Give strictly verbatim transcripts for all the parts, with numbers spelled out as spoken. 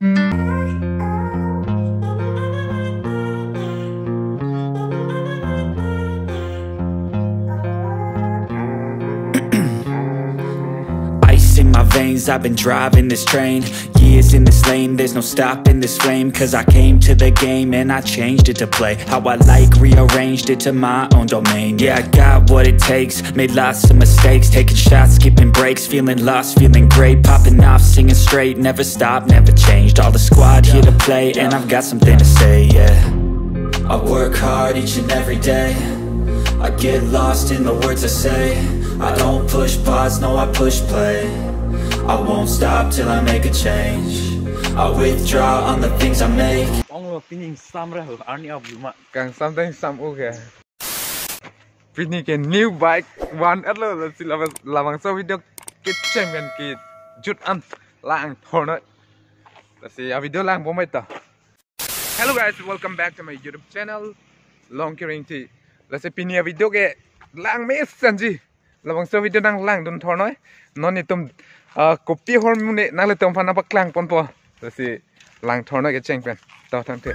Ice in my veins, I've been driving this train. Years in this lane, there's no stopping this flame. Cause I came to the game and I changed it to play how I like, rearranged it to my own domain. Yeah, I got what it takes, made lots of mistakes, taking shots, skipping breaks, feeling lost, feeling great, popping off, singing straight, never stop, never changed. All the squad here to play, and I've got something to say, yeah. I work hard each and every day. I get lost in the words I say. I don't push pause, no, I push play. I won't stop till I make a change. I withdraw on the things I make. Onglo pini ingsam ra ho, arni abluma. Kangsam ta ingsam o ke. Pini ke new bike van-etlo, lasi labang, labangso video kecheng pen kejut an lang thornoi. Lasi a video lang bomai ta. Hello guys, welcome back to my YouTube channel, Longki Ringti. Lasi pini a video ke lang mesenji. Labangso video nanglangdun thornoi. Non itum, ah, kopi ahormu ne nanglitum aphan nangpaklang ponpo. Lasi lang thornoi kecheng pen. To tangte.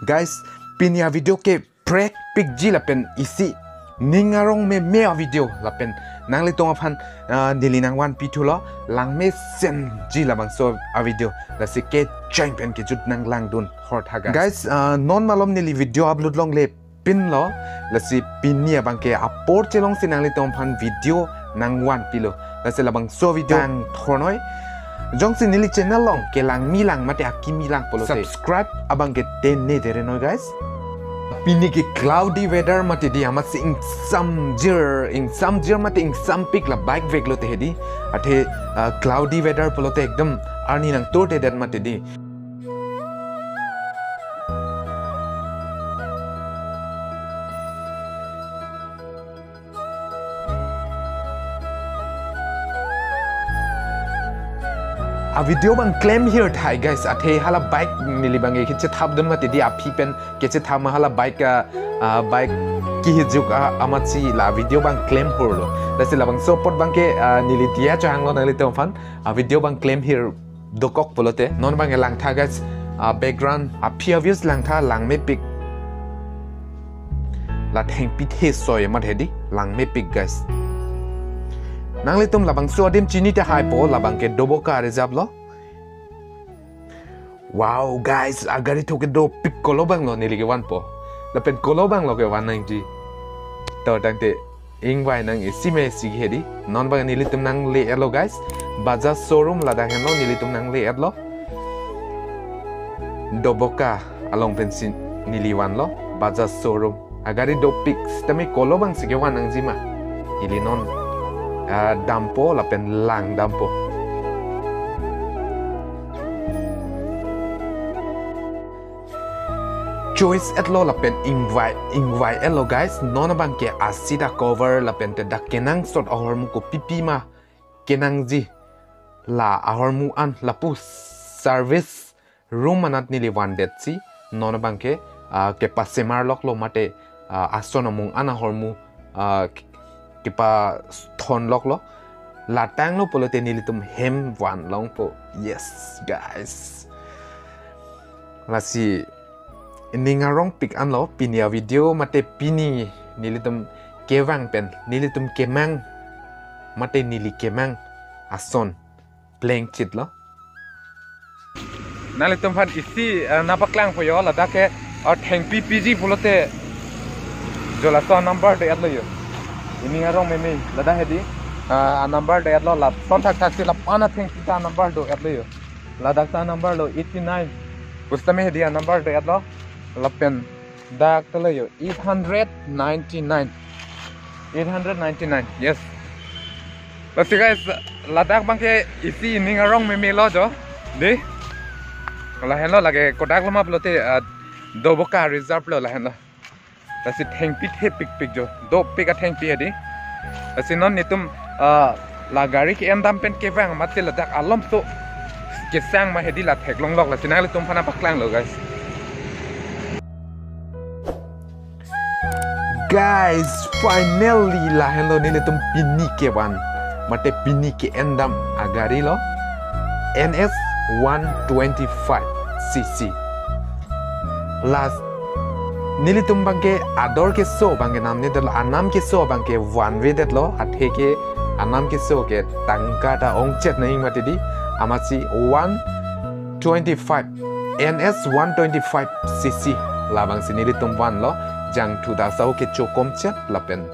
Guys, pini a video ke prekpikji lapen isi ning arong meme a video lapen nanglitum aphan, ah, neli nangvanpi thulo, lang mesenji labangso a video. Lasi kecheng pen kejut nanglangdun hor tha guys. Guys, ah, non malom neli video upload longle pinlo, lasi pini abang ke apor chelongsi nanglitum aphan video nangvanpilo. Lasi labangso video lang thornoi. Jongsi neli channel along kelangmi lang mate akimi lang pulote subscribe abang ke tene dere noi guys. Pini ke cloudy weather mate di, amatsi ingsamjir, ingsamjir mate ingsampik la bike veklote hedi. Athe, ah, cloudy weather pulote ekdom arni nangturtedet mate di. A video abang klem hir thai guys, athe hala bike neli abang ke kechethapdun mate di, aphi pen kechethap ma hala bike a, a, bike kihijuk a, amatsi la video abang klem hurlo. Lasi labangso apot abang ke, a, neli diya chehanglo nanglitum aphan, a, video abang klem hir dokok pulote. Non abang ke langtha guys, a, background aphi a views langtha, lang mepik. La thengpi the soi amat hedi, lang mepik guys. Nanglitum labangso adim chini tahai po, labang ke Doboka Reserve lo. Wow guys, agari tho ke dopik, kolo abang lo neli kevanpo. Lapen kolo abang lo kevan nangji. To tangte ingvai nang isi mesi hedi. Non abang nelitum nangle-etlo guys. Bajaj showroom ladak henlo nelitum nangle-etlo. Doboka along pensi neli vanlo. Bajaj showroom. Agari dopik sitame kolo abangsi kevan nangji ma. Ili non, ah, dampo lapen langdampo. Choice-etlo lapen ingvai, ingvai-etlo guys. Non abang ke a seat a cover lapen te dak kenangsot ahormu kopipi ma kenangji. La ahormu an lapu service room anat neli vandetsi, non abang ke, ah, kepasemar loklo mate, ah, ason amung an ahormu, ah, ke-, kepasthon loklo. La tanglo pulote nelitum hem van longpo. Yes, guys. Lasi ning arongpik anlo pini a video mate pini nelitum kevang pen, nelitum kemang mate neli kemang ason plengchitlo. Nanglitum aphan isi, eh, nangpaklangpo yo, ladak ke, eh, thengpi piji pulote, jo laso number do-etlo yo. Ining arong meme, ladak hedi, eh, a number do-etlo, la ton thakthak si la pana thengpi ta number do-etlo yo. Ladak ta number lo eighty nine. Kusitame hedi a number do-etlo, lapen dak talo yo, eight hundred ninety-nine. Eight hundred ninety-nine, yes. Lasi guys, ladak abang ke isi ining arong meme lo jo. Dei. Lahenlo lake kodak lo ma pulote, ah, Doboka Reserve lo lahenlo. Lasi thengpi thepikpik jo. Dopik athengpi hedi. Lasi non netum, ah, la gari ke-endam pen kevang mate ladak alomso kesang ma hedi la theklonglok, lasi nanglitum aphan nangpaklanglo guys. Guys, finally lahenlo nelitum pini kevan mate pini ke-endam agari lo. N S one twenty-five C C. Last nelitum abangke ador keso abangke namnedetlo, anam keso abangke vanvedetlo, atheke anam keso ke tangka ta ongchet nangji mati di, amatsi one twenty-five, N S one twenty-five C C labangsi nelitum vanlo, jangthu ta asau kecho komchet lapen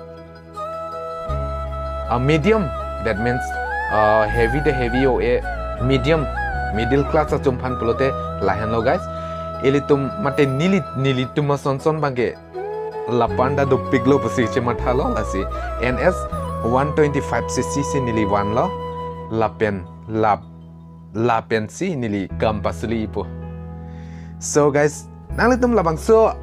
a medium, that means, uh, heavy te heavy o-e, medium, middle class atum aphan pulote lahenlo guys. Ilitum mate neli, nelitum asonson abangke lapu-an ta dopiklo pusi chemathalo, lasi N S one twenty-five C C si neli vanlo, lapen lap lapensi neli kam pasuli ipo. So guys, nanglitum labangso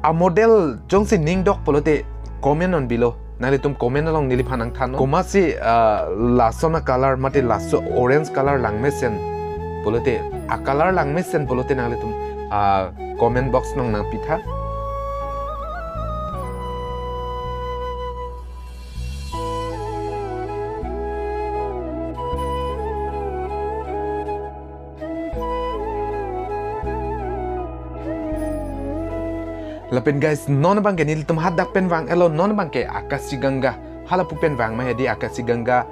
a model jongsi ning dok pulote comment on below. Nanglitum comment along neliphan nangthan non. Komatsi, ah, lason a color mate laso orange color langmesen pulote, a color langmesen pulote nanglitum, ah, comment box along nangpitha. Lapen guys, non abangke nelitum hadak pen vang-etlo, non abangke Akashi Ganga. Halapu pen vang ma hedi, Akashi Ganga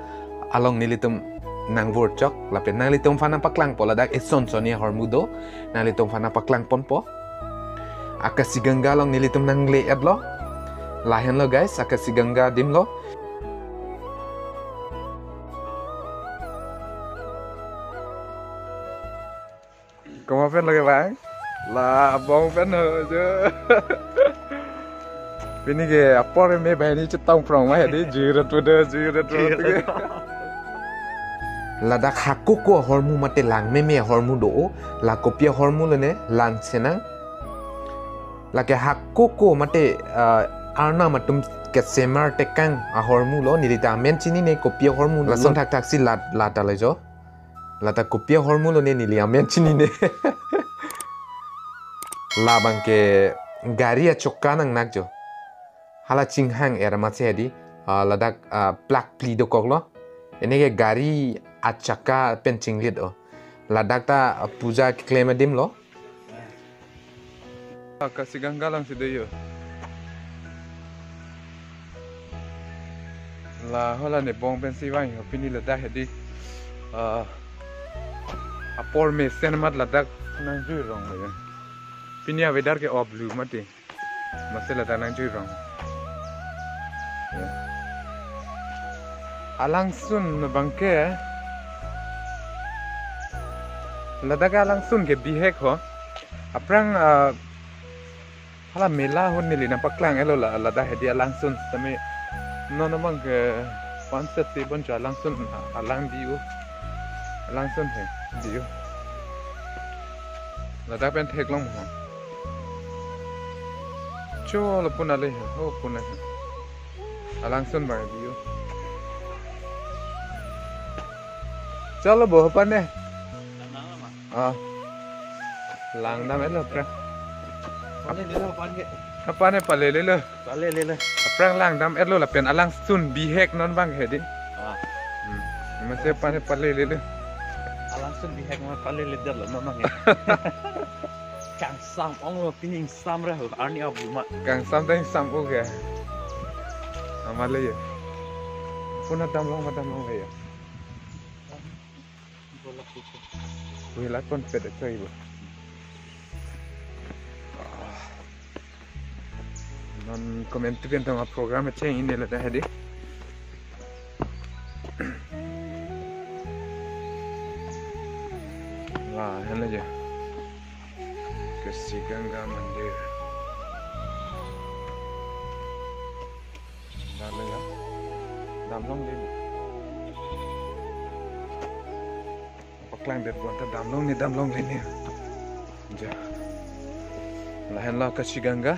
along nelitum nangvurchok. Lapen nanglitum aphan nangpaklangpo ladak eson sonni ahormu do. Nanglitum aphan nangpaklangponpo. Akashi Ganga along nelitum nangle-etlo. Lahenlo guys, Akashi Ganga adimlo. Komat pen lo ke bang? La abong pen ho jo. Pini ke apor me banghini chetong prong ma hedi, jirat pude, jirat pude. Ladak hakoko ahormu mate langmeme ahormu do-o, la kopi ahormu lone, lang chenang. Lake hakoko mate, ah, arnam atum kesemar tekang ahormu lo, neli ta amen chinine, kopi ahormu lo. Lason thakthak si lat, lata lo jo. Lata kopi ahormu lone neli amen chinine. Labangke gari achokka nangnak jo. Hala chinghang-er amatsi hedi, ah, ladak, ah, plak phli dokoklo. Eneke gari achakka pen chinglit-o. Ladak ta, ah, puja keklem adimlo. Akashi Ganga alongsi do jo. La hala ne bong pensi vang ho, pini ladak hedi, ah, apor mesen amat ladak nangjui rong lo jo. Pini a weather ke off blue mati. Amatsi ladak nangjui rong. Alangsun abangke. Ladak alangsun ke bihek ho. Aphrang, ah, hala mela ahut neli nangpaklang-etlo la, ladak hedi alangsun sitame. Non abangke panset si boncho alangsun, alang di-o. Alangsun he, di-o. Ladak pen theklong ho. Cholo puna le ho, puna he. Alangsun abang di-o. Cholo bo, hapan ne. Ah. Langdam-etlo aphrang. Palelelo hapan ke. Hapan ne palelelo. Palelelo. Aphrang langdam-etlo lapen alangsun bihek non abang hedi. Ah. Hmm. Amatsi hapan ne palelelo. Alangsun bihek ma paleledetlo non abang ke. Kangsam onglo, pini ingsam ra ho, arni abu ma. Kangsam ta ingsam-o ke. Amat le jo. Puna damlong ma damlong le jo. Wela kon pet choi bo. Non komantu pen tong a program cheng in ladak hedi. Lahenlo jo. Akashi Ganga Mandir. Dam lo jo. Damlongle. Paklangdet bonta damlongle, damlongle ne. Jo. Lahenlo Akashi Ganga.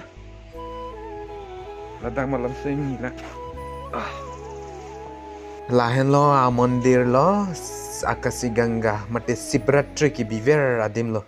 Ladak malom sing la. Ah. Lahenlo a mandir lo, Akashi Ganga mate Shivratri kebiver adimlo.